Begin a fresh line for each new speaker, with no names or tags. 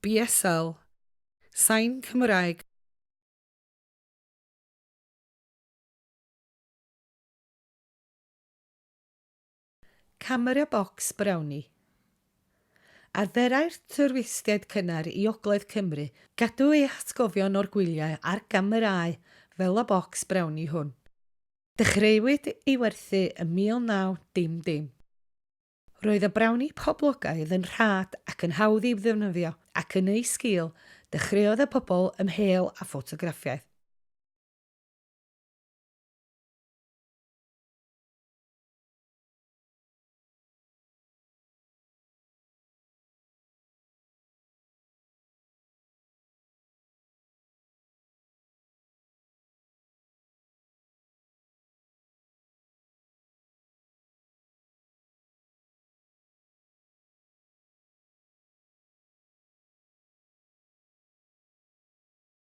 BSL, Sain Cymraeg, Camera Bocs Brownie. Arferai'r twristiaid cynnar i ogledd Cymru gadw eu hatgofion o'r gwyliau ar gamerâu fel y bocs brownie hwn. Dechreuwyd ei werthu ym 1900. Roedd y brownie poblogaidd yn rhad ac yn hawdd i'w ddefnyddio ac yn ei sgil, dechreuodd y pobl ymhél â ffotograffiaeth.